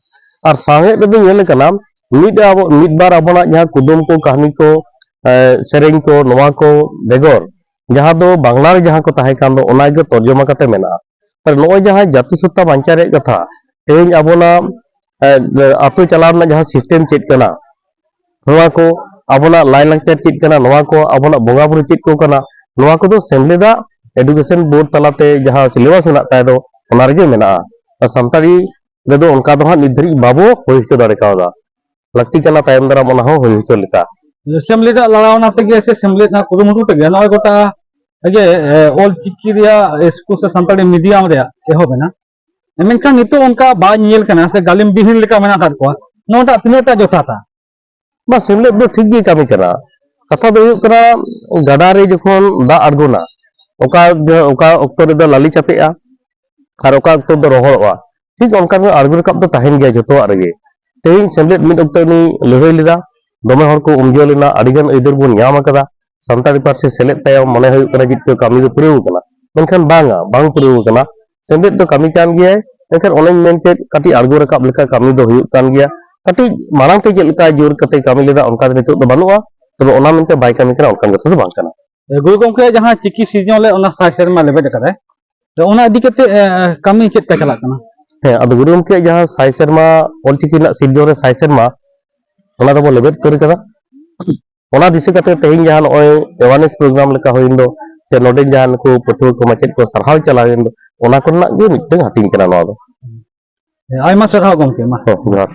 ᱟᱨ ᱥᱟᱶᱦᱮᱫ ᱨᱮᱫᱚ ᱧᱮᱞ ᱟᱠᱟᱱᱟ, ᱢᱤᱫ ᱟᱵᱚ, ᱢᱤᱫ ᱵᱟᱨ ᱟᱵᱚᱱᱟᱜ ᱡᱟᱦᱟᱸ ᱠᱩᱫᱩᱢ ᱠᱚ, ᱠᱟᱹᱦᱱᱤ ᱠᱚ, ᱮ, ᱥᱮᱨᱮᱧ ᱠᱚ, ᱱᱚᱣᱟ ᱠᱚ ᱵᱮᱜᱚᱨ ᱡᱟᱦᱟᱸ ᱫᱚ ᱵᱟᱝᱞᱟ ᱨᱮ ᱡᱟᱦᱟᱸ ᱠᱚ ᱛᱟᱦᱮᱸ ᱠᱟᱱ ᱫᱚ, ᱚᱱᱟ ᱜᱮ ᱛᱚᱨᱡᱚᱢᱟ ᱠᱟᱛᱮ ᱢᱮᱱᱟᱜᱼᱟ᱾ ᱛᱟᱦᱞᱮ ᱱᱚᱜᱼᱚᱭ ᱡᱟᱦᱟᱸ ᱡᱟᱹᱛᱤ ᱥᱚᱛᱛᱟ ᱵᱟᱧᱪᱟᱣ ᱨᱮᱭᱟᱜ ᱠᱟᱛᱷᱟ, ᱛᱮᱦᱮᱧ ᱟᱵᱚᱱᱟᱜ, ᱮ, ᱟᱛᱳ ᱪᱟᱞᱟᱣ ᱨᱮᱱᱟᱜ ᱡᱟᱦᱟᱸ ᱥᱤᱥᱴᱮᱢ ᱪᱮᱫ ᱠᱟᱱᱟ, ᱱᱚᱣᱟ ᱠᱚ ᱟᱵᱚᱱᱟᱜ ᱞᱟᱭᱼᱞᱟᱠᱪᱟᱨ ᱪᱮᱫ ᱠᱟᱱᱟ, ᱱᱚᱣᱟ ᱠᱚ ᱟᱵᱚᱱᱟᱜ ᱵᱚᱸᱜᱟ ᱵᱩᱨᱩ ᱪᱮᱫ ᱠᱚ ᱠᱟᱱᱟ, ᱱᱚᱣᱟ ᱠᱚᱫᱚ ᱥᱮᱢᱞᱮᱫᱟᱜ ᱮᱰᱩᱠᱮᱥᱚᱱ ᱵᱳᱨᱰ ᱛᱟᱞᱟᱛᱮ ᱡᱟᱦᱟᱸ ᱥᱤᱞᱮᱵᱟᱥ ᱢᱮᱱᱟᱜ ᱛᱟᱭ ᱫᱚ, ᱚᱱᱟ ᱨᱮᱜᱮ ᱢᱮᱱᱟᱜᱼᱟ᱾ ᱟᱨ ᱥᱟᱱᱛᱟᱲᱤ ᱨᱮᱫᱚ ᱚᱱᱠᱟ ᱫᱚ ᱦᱟᱸᱜ ᱱᱤᱛ ᱫᱷᱟᱹᱨᱤᱡ ᱵᱟᱵᱚ ᱦᱩᱭ ᱦᱚᱪᱚ ᱫᱟᱲᱮ ᱠᱟᱣᱫᱟ᱾ ᱞᱟᱹᱠᱛᱤ ᱠᱟᱱᱟ ᱛᱟᱭᱚᱢ ᱫᱟᱨᱟᱢ ᱚᱱᱟ ᱦᱚᱸ ᱦᱩᱭ ᱦᱚᱪᱚ ᱞᱮᱠᱟ᱾ ᱥᱮᱢᱞᱮᱫ ᱟᱜ ᱞᱟᱲᱟᱣᱱᱟ ᱛᱮᱜᱮ ᱥᱮ ᱥᱮᱢᱞᱮᱫ ᱨᱮᱱᱟᱜ ᱠᱩᱨᱩᱢᱩᱴᱩ ᱛᱮᱜᱮ ᱱᱚᱜᱼᱚᱭ ᱜᱚᱴᱟ ᱜᱮ, ᱮ, ᱚᱞ ᱪᱤᱠᱤ ᱨᱮᱭᱟᱜ ᱥᱠᱩᱞ ᱥᱮ ᱥᱟᱱᱛᱟᱲᱤ ᱢᱤᱰᱤᱭᱟᱢ ᱨᱮᱭᱟᱜ ᱮᱦᱚᱵ ᱮᱱᱟ᱾ ᱢᱮᱱᱠᱷᱟᱱ ᱱᱤᱛᱚᱜ ᱚᱱᱠᱟ ᱵᱟᱭ ᱧᱮᱞ ᱠᱟᱱᱟ ᱥᱮ ᱜᱟᱹᱞᱤᱢ ᱵᱤᱦᱤᱱ ᱞᱮᱠᱟ ᱢᱮᱱᱟᱜ ᱟᱠᱟᱫ ᱠᱚᱣᱟ᱾ ᱱᱚᱣᱟᱴᱟᱜ ᱛᱤᱱᱟᱹᱜ ᱴᱟ ᱡᱚᱛᱷᱟᱛᱟ? ᱵᱟ, ᱥᱮᱢᱞᱮᱫ ᱫᱚ ᱴᱷᱤᱠ ᱜᱮ ᱠᱟᱹᱢᱤ ᱠᱟᱱᱟ᱾ ᱠᱟᱛᱷᱟ ᱫᱚ ᱦᱩᱭᱩᱜ ᱠᱟᱱᱟ, ᱜᱟᱰᱟ ᱨᱮ ᱡᱚᱠᱷᱚᱱ ᱫᱟᱜ ᱟᱬᱜᱚᱱᱟ, ᱚᱠᱟ, ᱚᱠᱟ ᱚᱠᱛᱚ ᱨᱮᱫᱚ ᱞᱟᱹᱞᱤ ᱪᱟᱯᱮᱜᱼᱟ ᱟᱨ ᱚᱠᱟ ᱚᱠᱛᱚ ᱫᱚ ᱨᱚᱦᱚᱲᱚᱜᱼᱟ, ᱴᱷᱤᱠ ᱚᱱᱠᱟ ᱜᱮ ᱟᱬᱜᱚ ᱨᱟᱠᱟᱵ ᱫᱚ ᱛᱟᱦᱮᱱ ᱜᱮᱭᱟ ᱡᱚᱛᱚᱣᱟᱜ ᱨᱮᱜᱮ᱾ ᱛᱮᱦᱮᱧ ᱥᱮᱢᱞᱮᱫ ᱢᱤᱫ ᱚᱠᱛᱚ ᱩᱱᱤ ᱞᱟᱹᱲᱦᱟᱹᱭ ᱞᱮᱫᱟ, ᱫᱚᱢᱮ ᱦᱚᱲ ᱠᱚ ᱩᱢᱡᱟᱹ ᱞᱮᱱᱟ, ᱟᱹᱰᱤᱜᱟᱱ ᱟᱹᱭᱫᱟᱹᱨ ᱵᱚᱱ ᱧᱟᱢ ᱟᱠᱟᱫᱟ᱾ ᱥᱟᱱᱛᱟᱲᱤ ᱯᱟᱹᱨᱥᱤ ᱥᱮᱞᱮᱫ ᱛᱟᱭᱚᱢ ᱢᱚᱱᱮ ᱦᱩᱭᱩᱜ ᱠᱟᱱᱟ ᱪᱮᱫ ᱪᱚ ᱠᱟᱹᱢᱤ ᱫᱚ ᱯᱩᱨᱟᱹᱣ ᱠᱟᱱᱟ, ᱢᱮᱱᱠᱷᱟᱱ ᱵᱟᱝᱟ, ᱵᱟᱝ ᱯᱩᱨᱟᱹᱣ ᱠᱟᱱᱟ᱾ ᱥᱮᱢᱞᱮᱫ ᱫᱚ ᱠᱟᱹᱢᱤ ᱠᱟᱱ ᱜᱮᱭᱟᱭ, ᱢᱮᱱᱠᱷᱟᱱ ᱚᱱᱮᱧ ᱢᱮᱱ ᱠᱮᱫ, ᱠᱟᱹᱴᱤᱡ ᱟᱬᱜᱚ ᱨᱟᱠᱟᱵ ᱞᱮᱠᱟ ᱠᱟᱹᱢᱤ ᱫᱚ ᱦᱩᱭᱩᱜ ᱠᱟᱱ ᱜᱮᱭᱟ᱾ ᱠᱟᱹᱴᱤᱡ ᱢᱟᱲᱟᱝ ᱛᱮ ᱪᱮᱫ ᱞᱮᱠᱟ ᱡᱳᱨ ᱠᱟᱛᱮ ᱠᱟᱹᱢᱤ ᱞᱮᱫᱟ, ᱚᱱᱠᱟ ᱫᱚ ᱱᱤᱛᱚᱜ ᱫᱚ ᱵᱟᱹᱱᱩᱜᱼᱟ᱾ ᱛᱚᱵᱮ ᱚᱱᱟ ᱢᱮᱱᱛᱮ ᱵᱟᱭ ᱠᱟᱹᱢᱤ ᱠᱟᱱᱟ, ᱚᱱᱠᱟᱱ ᱠᱟᱛᱷᱟ ᱫᱚ ᱵᱟᱝ ᱠᱟᱱᱟ᱾ ᱜᱩᱨᱩ ᱜᱚᱢᱠᱮ ᱡᱟᱦᱟᱸ ᱪᱤᱠᱤ ᱥᱤᱨᱡᱚᱱ ᱞᱮᱫ, ᱚᱱᱟ ᱥᱟᱭ ᱥᱮᱨᱢᱟ ᱞᱮᱵᱮᱫ ᱟᱠᱟᱫᱟᱭ, ᱛᱚ ᱚᱱᱟ ᱤᱫᱤ ᱠᱟᱛᱮ, ᱮ, ᱠᱟᱹᱢᱤ ᱪᱮᱫ ᱞᱮᱠᱟ ᱪᱟᱞᱟᱜ ᱠᱟᱱᱟ? ᱦᱮᱸ, ᱟᱫᱚ ᱜᱩᱨᱩ ᱜᱚᱢᱠᱮᱭᱟᱜ ᱡᱟᱦᱟᱸ ᱥᱟᱭ ᱥᱮᱨᱢᱟ, ᱚᱞᱪᱤᱠᱤ ᱨᱮᱱᱟᱜ ᱥᱤᱨᱡᱚᱱ ᱨᱮ ᱥᱟᱭ ᱥᱮᱨᱢᱟ, ᱚᱱᱟ ᱫᱚᱵᱚ ᱞᱮᱵᱮᱫ ᱩᱛᱟᱹᱨ ᱠᱟᱫᱟ᱾ ᱚᱱᱟ ᱫᱤᱥᱟᱹ ᱠᱟᱛᱮ ᱛᱮᱦᱮᱧ ᱡᱟᱦᱟᱸ ᱱᱚᱜᱼᱚᱭ awareness program ᱞᱮᱠᱟ ᱦᱩᱭᱮᱱ ᱫᱚ, ᱥᱮ ᱱᱚᱰᱮ ᱡᱟᱦᱟᱸ ᱱᱩᱠᱩ ᱯᱟᱹᱴᱷᱩᱣᱟᱹ ᱠᱚ ᱢᱟᱪᱮᱫ ᱠᱚ ᱥᱟᱨᱦᱟᱣ ᱪᱟᱞᱟᱣᱮᱱ ᱫᱚ, ᱚᱱᱟ ᱠᱚᱨᱮᱱᱟᱜ ᱜᱮ ᱢᱤᱫᱴᱟᱝ ᱦᱟᱹᱴᱤᱧ ᱠᱟᱱᱟ ᱱᱚᱣᱟ ᱫᱚ᱾ ᱦᱮᱸ, ᱟᱭᱢᱟ ᱥᱟᱨᱦᱟᱣ ᱜᱚᱢᱠᱮ, ᱢᱟ᱾ ᱦᱚᱸ, ᱡᱚᱦᱟᱨ᱾